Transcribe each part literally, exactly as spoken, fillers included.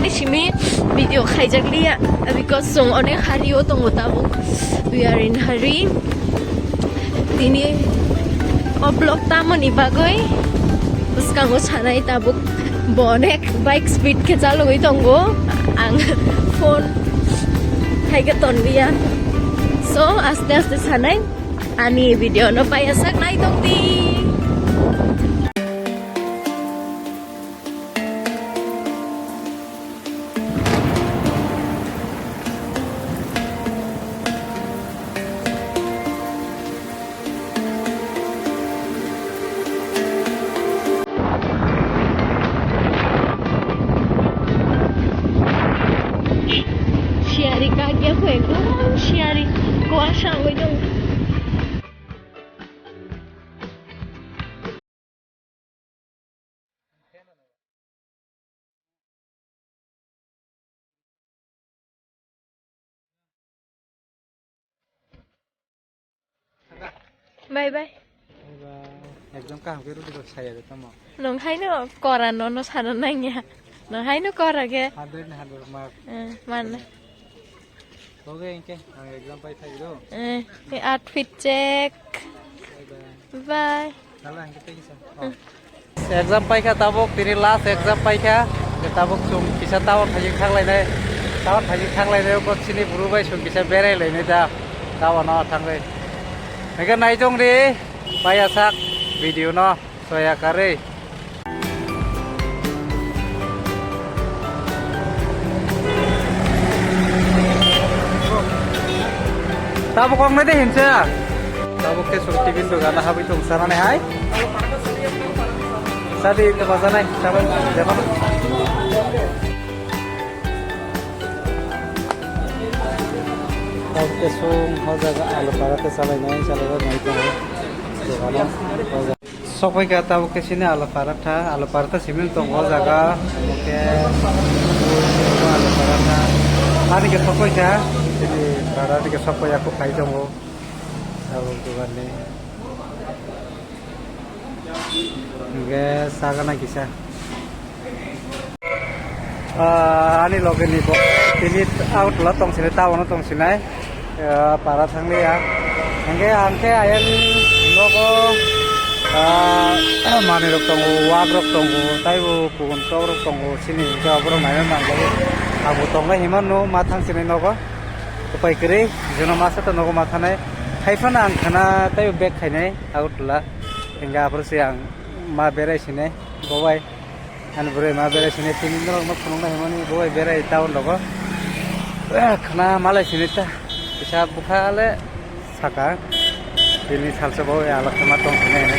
Simi video khaijak liya, because chwng onek hari o tongo tabuk. We are in hurry. Tini o vlog tamoni bagwi bwskango sanai tabuk bo onek bike speed khe chalogwi tongo. Ang phone hai khe tonliya. So aste aste sanai ani video no paiyasak nai tongdi. Siyari kagya kwe, oh, siyari kuasa wai dong. Bye bye. Bye bye. Exam kaham khe rwdi rw saya de tamo. Nwng haino kora nono sana nangya. Nwng haino kora khe. Hundred ni hundred mark. Eh, mana. Oke, engke ang exam pai thai do. Eh, outfit check. Bye bye. Bye. Exam paikha tabuk, tini last exam paikha. Tabuk chwng kisa town phaijing thanglainai. Town phaijing thanglainai, oko chini buru bai chwng kisa berai lainai da. Town o thangwi. Hingke naitong di, paiyasak video no, soya karwi. Tabuk kok nai de hinsa. Tabuk ke sung T V sung gana habui tong sana nai hai. Sadi ke baza nai, tabuk jaba. Tabuk ke sung hojaga alu para te salai nai, salai nai tong. Jaba nai, hojaga. Sokphaikha tabuk khe chini Aluparatha, Aluparatha simi tongo o jaga, omo khe Aluparatha. Ani khe sokphaikha, chini brother ni khe sokphaiya khe phai tongo. Tabuk dogan ni. Hingke sagana kisa. Ah, ani loge ni bo tini out lo tong sinai, town o tong sinai, ah, para thang liya. Hingke ang khe ayang nogo, ah, manui rok tongo, wak rok tongo, taibo kubun tok rok tongo, sini hingke oborok naina nang lai. Abo tongnai hima no ma thang sinai nogo, upai kwrwi, jono masa to nogo ma thanai. Haiphano ang khana taibo bag khainai Agartala, hingke aphuru se ang ma berai sinai, bobai. Ani bwrwi ma berai sini tini norok no phunukna himani bo bai berai town rogo. Eh, khna malai sini ta kisa bwkha le saka tini salsa bo alak ma tong sini.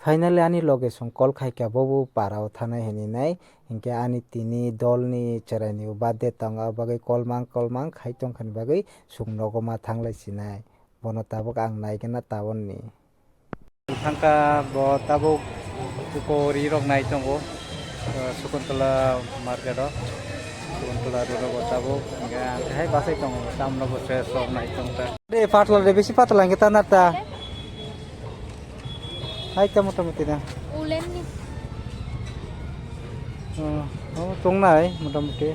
Finally ani loge song call khaikha bo bo para o thanai hinwi nai hinkhe ani tini dol ni chwrai ni birthday tongo aboni bagwi call mang call mang khai tongkha ni bagwi song nogo ma thanglai sinai bono tabuk ang naigwna town ni. Thangkha bo tabuk kori rok nai tongo, uh, Sukuntala market o, Sukuntala road o bo tabuk, hingke ang hai basai tongo, tamno bo se sok nai tongkha. De patla de bisi patla hingke ta na ta. Hai ta mota moti na. Ulen ni. Oh, oh, tongnai, motamuti.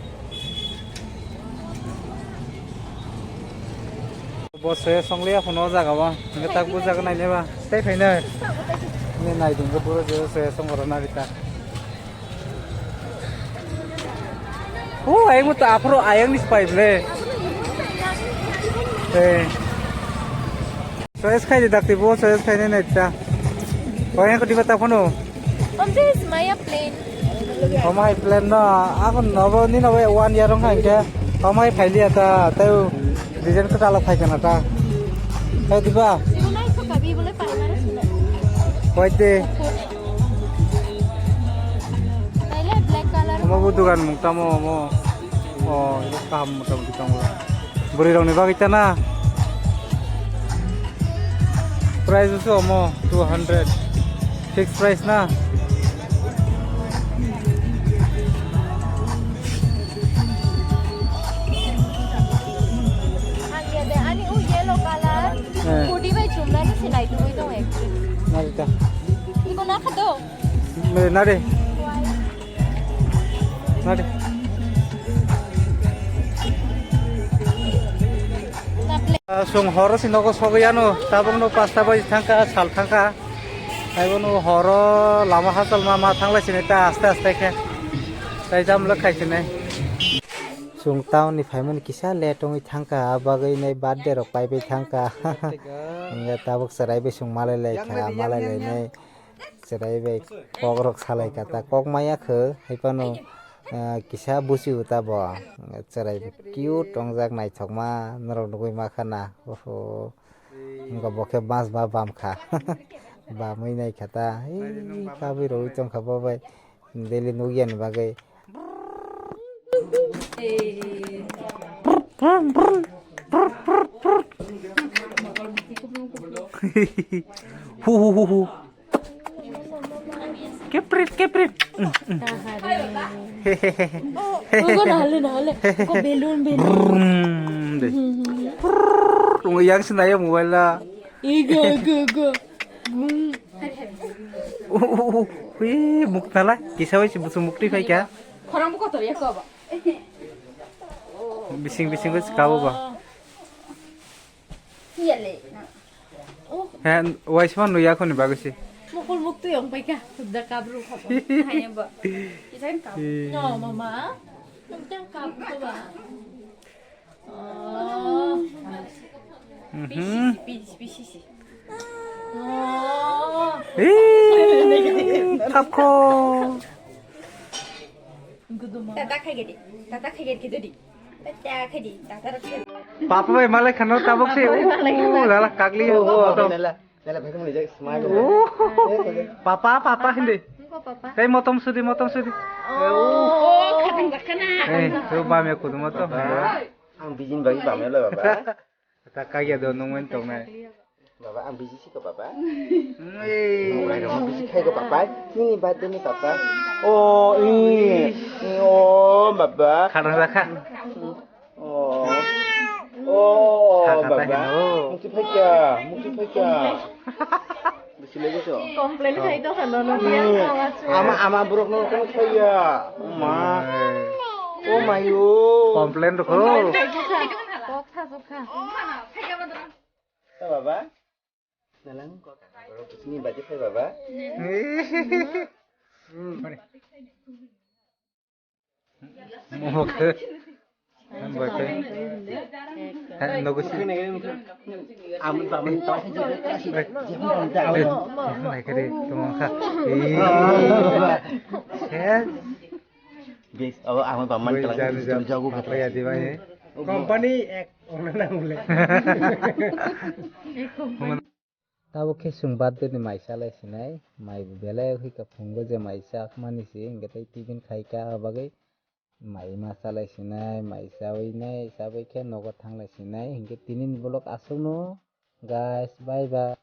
Bo soya songliya phano o jaga o. Hingke tak bo jaga nainai ba. Tei phainai. Ni nai dingke boro je soya songora na rita. O, ayang mo ta aphro ayang ni spai ble. Eh. Choice khai di dakti bo, choice khai nai nai ta. Koi ko diba ta phano. Omte is Maya plane. Omai plane no, ako nobo ni nobo one year wngkha hingke. Omai phailiya ta, tei design kwtal phai kana ta. Hai diba? Ibo nai so kabi bole pai mare sina. Koi de. Taile black color. Omo bo dugan mung tamo omo. O, iro kaham mota moti tongo. Bwrwi rokni bagwi ta na. Price se omo two hundred. Fixed price na. Ang ya de, ani o yellow color. Eh. Hoodie bai chumlai no sinai tugwi tongo actually. Narita. Iko na khato? Narita. Why? Mari. Ah, chwng horo si nogo sogwi ano, tabukno pasta baji thangkha, sal thangkha. Haibono horo lama hachal ma ma thanglai sini ta aste aste khe. Tai jam lok khai sini. Chwng town ni phaimani kisa late wngwi thangkha, ah bagwi nai birthday rok paibai thangkha. Hingke tabuk chwrai bai chwng malai lai kha, malai lai nai. Chwrai bai kok rok salai kha ta, kok maya khe, hai phano, ah, kisa busi uta bo. Chwrai cute tongjak, naithokma norok nugwi ma khana. Oho. Wngkha bo khe mas ba bam kha. Bamwi nai kha ta. Ei, kabui rwi tong kha bo bai. Daily nukya ni bagwi. Hu, hu, hu, hu. Keprit, keprit. Mm, mm. Hehehe. Ogo nahale, nahale. Ogo balloon, balloon. Brrrr, de. Brrrr, yang sinaya mobile la. Igo, igo, igo. Uh, uh, uh, uh. Wih, muk nala. Kisa wai si busung muk twi phaikha. Khorang bu kotor ya ko ba. Bising, bising wai si kabo ba. Iya le. He, waisma nuya khoni bagwi se. Mukul muk twi ong paikha, hubda kabru khabo. Hai ba. Isain kab. No, mama. Hubda kab ko ba. Oh. Mhm. P C C, P C C. Oh. Eh, kapko. Tata khai gedi. Tata khai gedi, gedi. Tata khai di. Tata khai. Papa bai malai khano tabok se. Papa bai malai khano. Oh, lala kagli. Oh, oh, oh, lala. Lala bhai kamo jai smile. Oh. Papa, papa hindi. Engko papa. Tei motom sudi, motom sudi. Oh, khatang jakkana. Eh, tu bam ya kudu motom. Ang bijin bagi bam ya lo, baba. Ta kagya do nung wen tong nai. Baba, ang busy siko, Baba. Ei. Ang busy khai ko, Papa. Nini birthday ni, Papa. Oh, ini. Oh, Baba. Khana rakha. Oh. Oh, Baba. Mukti phaikya, mukti phaikya. Busy lagi so. Complain khai to khana no dia. Ama, ama buruk no kono khaiya. Ma. Oh, mayo. Complain rokho. Kok tha, kok tha. Baba. Nalang kok. Ni baje phai, Baba. Mohok. Ang bai phai. Ha, nogo si. Amun pamun to. Bai. Bai kare, tumang kha. Eh. Bes, abo amun pamun. Bai, to. Jani, jani. Jago kata. Apa ya, di bai? Company ek. Tabuk khe chwng birthday ni mai chalai sinai, mai belai wngkha phungo je mai chakmani se, hinkhe tei tiffin khai ka, abo bagwi mai ma chalai sinai, mai chawi nai, chawi khe nogo thanglai sinai, hinkhe tini ni vlog aswkno, guys, bye bye.